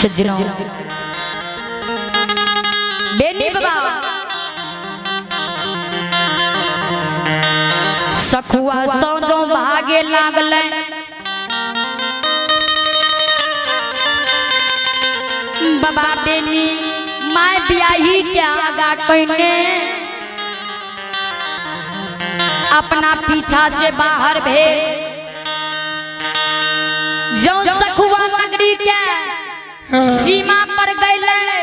सज्जनों बेनी बाबा सखुआ सौ जो भागे लागल बाबा बेनी my बियाही के आगा कहने अपना पीछा से बाहर भेल जो सखुआ नगरी के सीमा पर गए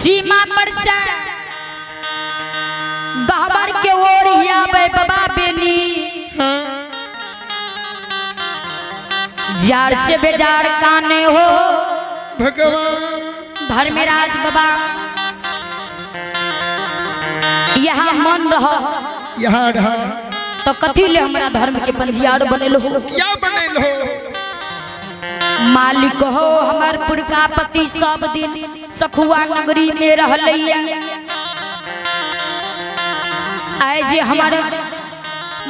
सीमा पर से गहबर के ओर ही आवे बाबा बेनी जार से बेजार काने हो भगवान धर्मराज बाबा यहाँ मन रहो यहाँ रहा तो कथी ले हमरा धर्म के पंजियार बनेल हो क्या बनल हो मालिक हो हमर पुरका पति सब दिन सखुआ नगरी में रहलैया आइ जे हमर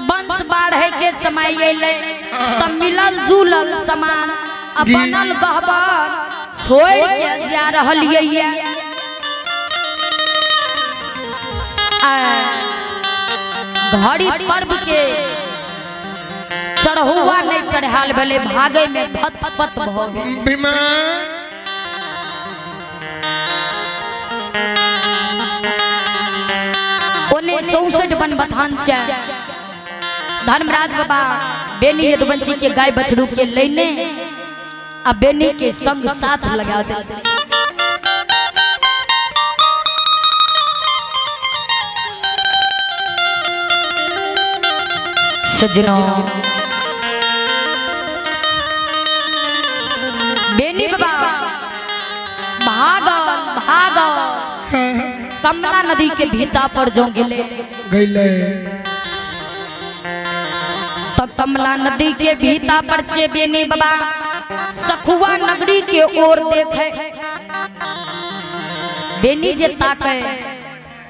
वंश बाढ़े के समय अयलै तऽ मिलल जुलल सामान आ जी। बनल गहबर छोड़ के जा रहल ये आ घड़ी पर्व के चढ़ौआ नहीं चढ़ाल भेलै भागे में धत पत भऽ गेल विमान ओने 64 वन बथान से धर्मराज बाबा बेनी यदुवंशी के गाय बछड़ू के लेने आ बेनी के संग साथ लगा दे सज्जनों बेनी बाबा भागल भागल कमला नदी के भीता पर जो गेले गईले तो कमला नदी के भीता पर से बेनी बाबा सखुआ नगरी के ओर देखे बेनी जे ताके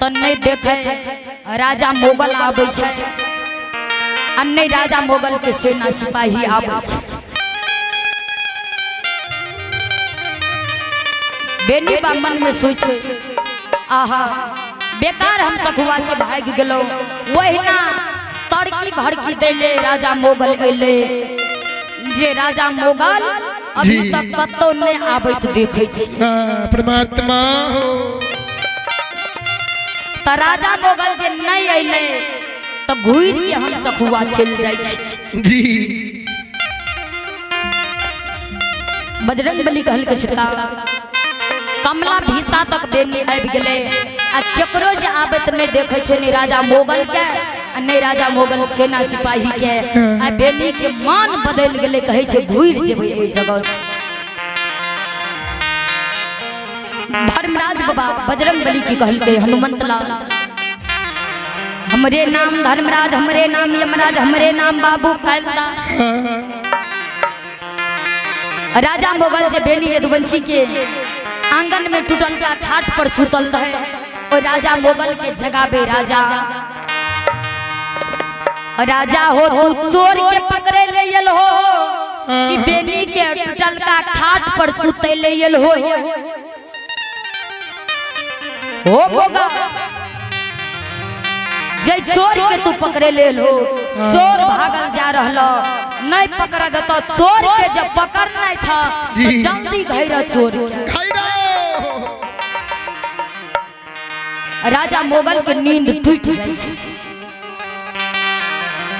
तो नहीं देखे राजा मोगल आबै छै आ नहीं राजा मोगल के सेना सिपाही आबै छै बेनी बा मन में सोचे आहा बेकार हम सखुआ से भाग गेलो वहिना तड़की भड़की दैले राजा मोगल अइले जे राजा मोगल अभी जी। तक कतौ नहीं आबैत देखै छी हाँ, परमात्मा हो त राजा मोगल जे नहीं अइले त घुरि के हम सखुआ चलि जाइ छी जी बजरंग बली कहलकै सीता कमला भीता तक बेनी आबि गेलै आ केकरो जे आबैत नहि देखै छै नहि राजा मोगल के आ नहि राजा मोगल सेना सिपाही के आ बेनी के मान बदलि गेलै कहै छै घुरि जेबै ओहि जगह से धर्मराज बाबा बजरंग बली की कहलकै हनुमंत लाल हमरे नाम धर्मराज हमरे नाम यमराज हमरे नाम बाबू कालिदास राजा मोगल जे बेनी यदुवंशी के आंगन में टूटल का खाट पर सुतल रहे और राजा मोगल के जगाबे राजा राजा हो तू चोर के पकड़े ले आयल हो कि बेनी के टूटल का खाट पर सुते ले आयल हो हो मोगल जे चोर के तू पकड़े ले हो चोर भागल जा रहल नहीं पकड़ा देता चोर के जब पकड़ना छ तो जी। जल्दी घेरा चोर के। खैरा राजा मोगल के नींद टूट जाइ छै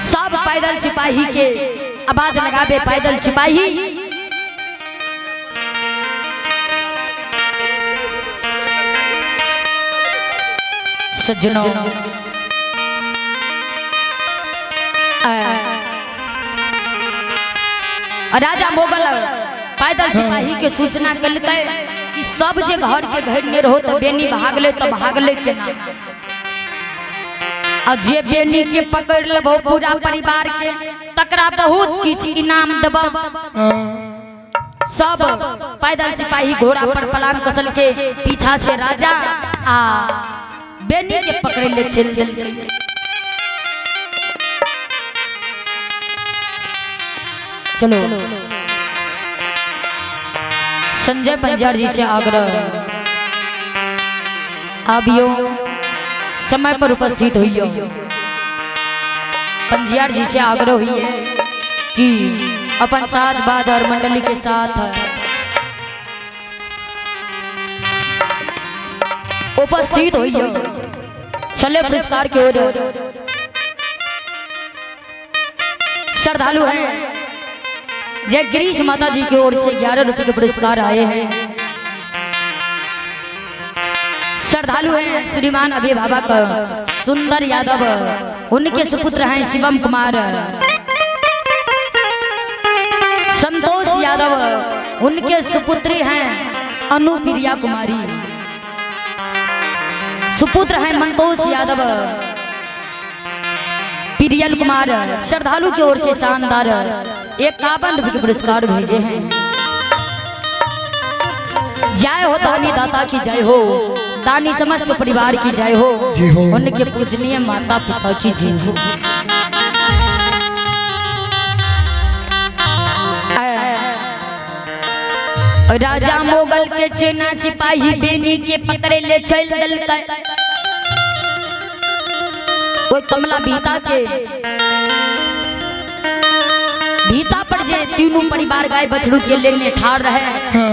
सब पैदल सिपाही के आवाज लगाबे पैदल सिपाही सज्जनों राजा मोगल पैदल सिपाही के सूचना केलकै कि सब जे घर के घेरने रहो तो बेनी भागले तो भागले केना आ जे बेनी के पकड़ लेबो पूरा परिवार के तकरा बहुत किछु इनाम देबो सब पैदल सिपाही घोड़ा पर पलान कसल के पीछा से राजा आ बेनी के पकड़े ले चल गेल चलो संजय पंजार जी से आग्रह, आबियो समय पर उपस्थित हुई। पंजियार जी से आग्रह हुई है कि अपन साथ बाज और मंडली के साथ उपस्थित हुई। चले पुरस्कार की ओर श्रद्धालु हैं। जय गिरीश माता जी की ओर से 11 रुपए के पुरस्कार आए हैं। श्रद्धालु हैं श्रीमान अभिभावक सुंदर यादव, उनके सुपुत्र हैं शिवम कुमार, संतोष यादव, उनके सुपुत्री हैं अनुप्रिया कुमारी, सुपुत्र हैं मंतोष यादव, प्रियल कुमार। श्रद्धालु की ओर से शानदार 51 रुपए के पुरस्कार भेजे हैं। जय हो दानी दाता की जय हो, दानी समस्त परिवार की जय हो, उनके पूजनीय माता पिता की जय हो। राजा मोगल के सेना सिपाही बेनी के पकड़े ले चल दलकै। कोई कमला भीता के भीता पर जे तीनों परिवार गाय बछड़ू के लेने ठाड़ रहे,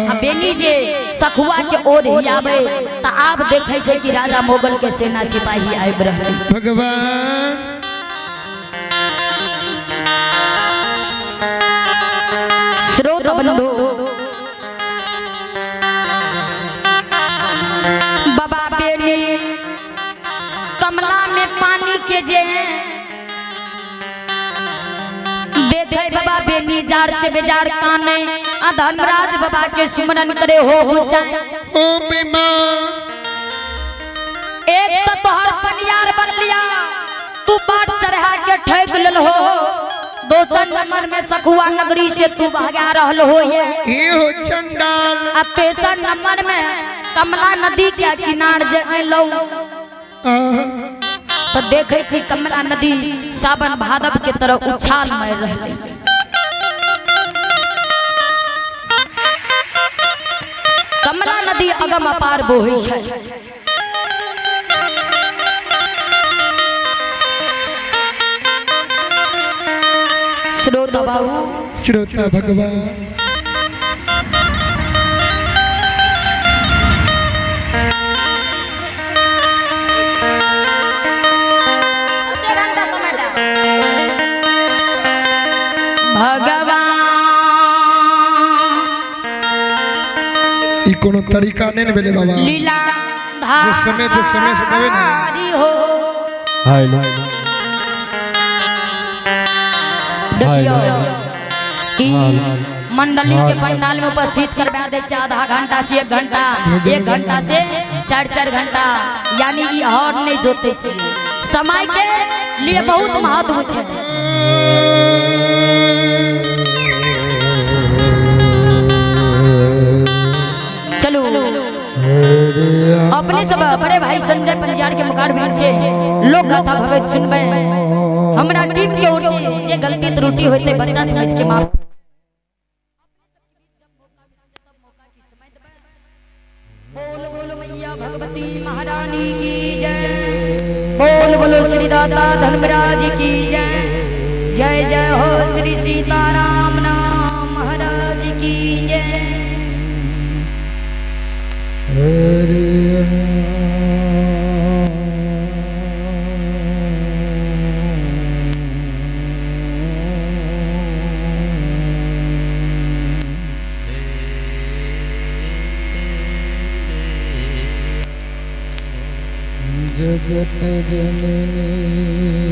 आ बेनी जे सखुआ के ओर ही आवे त आब देखे छे कि राजा मोगल के सेना सिपाही आबि रहल। भगवान स्रोत बंधु बाबा बेनी कमला में पानी के जे देखे बाबा बेनी जार से बेजार काने, आ धर्मराज बाबा के सुमरन करे हो हुसैन। ओ बेईमान, एक तो तोहर पनियार बन लिया, तू बाट चढ़ा के ठेक लेल हो, दोसर नंबर में सखुआ नगरी से तू भागा रहल हो ये हो चंडाल, आ तेसर नंबर में कमला नदी के किनार जे अइलौ तो देखे छी कमला नदी सावन भादव के तरह उछाल मार रहलै। कमला नदी अगम अपार बोहै छै। श्रोता बाबू, श्रोता भगवान, भगवान ई कोनो तरीका नहीं भेले बाबा, लीला जे समय जे समय से देवे ना हो। हाय देखियो कि मंडली के पंडाल में उपस्थित करवा दे आधा घंटा से 1 घंटा, 1 घंटा से 4-4 घंटा, यानी ई हर नहीं जोते छी। समय के लिए बहुत महत्व छै। चलो अपने सब बड़े भाई संजय पंजियार के मुखारबिंद से लोक गाथा भगत सुनबे। हमरा टीम के ओर से जे गलती त्रुटि होते बच्चा समझ के माफ। बोल बोल मैया भगवती महारानी की जय, बोल बोलो श्री दाता धर्मराज की जय, जय जय हो श्री सीताराम नाम महाराज की जय। जगत जननी